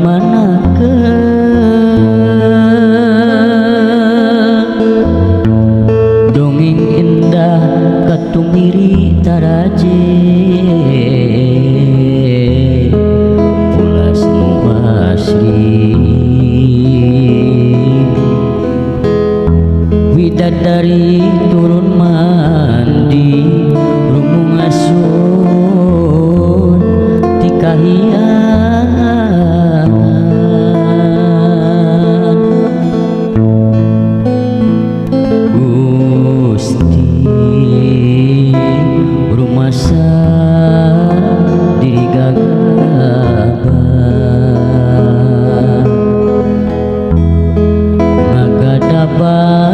Dikamanakeun dongeng indah katumiri taraje pulas nu asri widadari turun mandi rumbung asun ti kahyangan. Gusti rumasa diri gagabah ngagadabah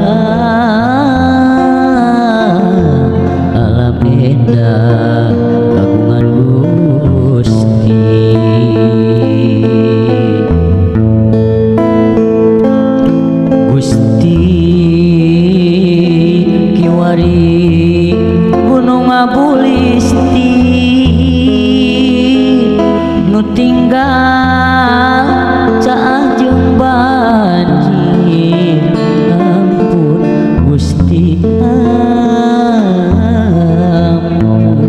alam endah kagungan Gusti. Gusti kiwari Gunung Abulisti nu tinggal caah jeung banjir ampun Gusti ampun.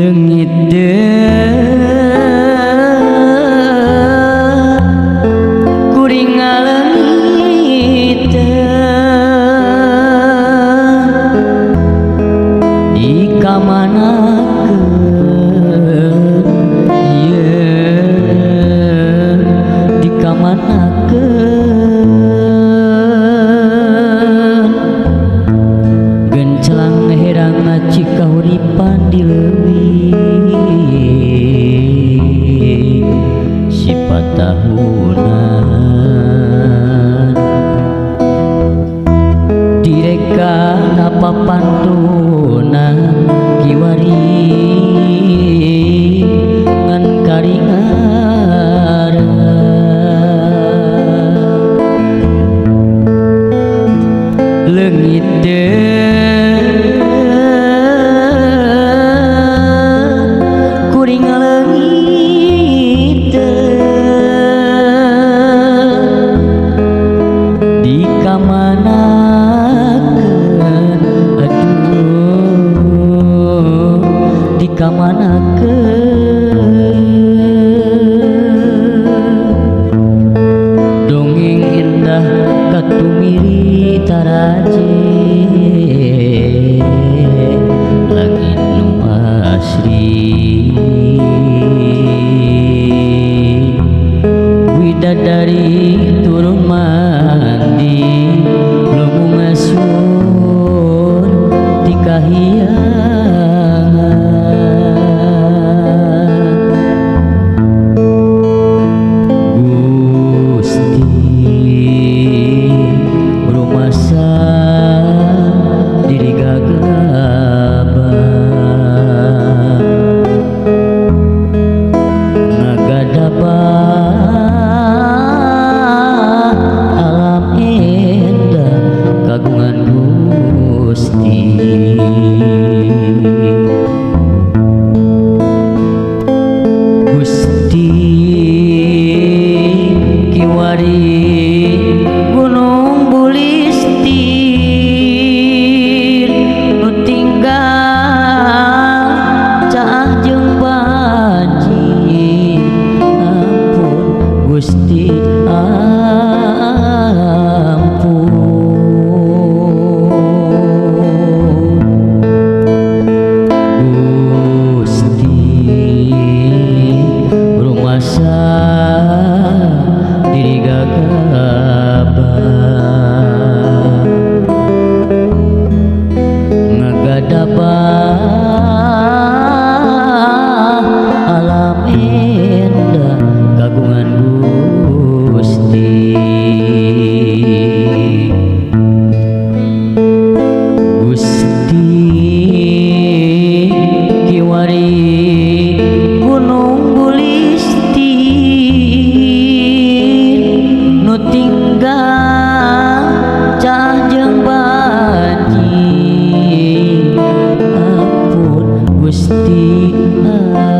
Leungit deui kuring ngaleungiteun dikamanakeun ieu dikamanakeun gencelang herang ngaci kahuripan di leuwih sifat tahunan direka napapantunan kiwari ngan karingaran leungit deui kuring ngaleungiteun dikamanakeun aduh dikamanakeun dongeng indah katumiri taraje langit nu asri widadari turun mandi lumbung asun ti kahyangan. Gusti rumasa diri gagabah ngagadabah alam endah kagungan Gusti. Gusti kiwari Gunung Bulistir nu tinggal caah jeung banjir ampun Gusti ampun. Gusti rumasa diri gagabah ngagadabah alam endah. Gusti Allah.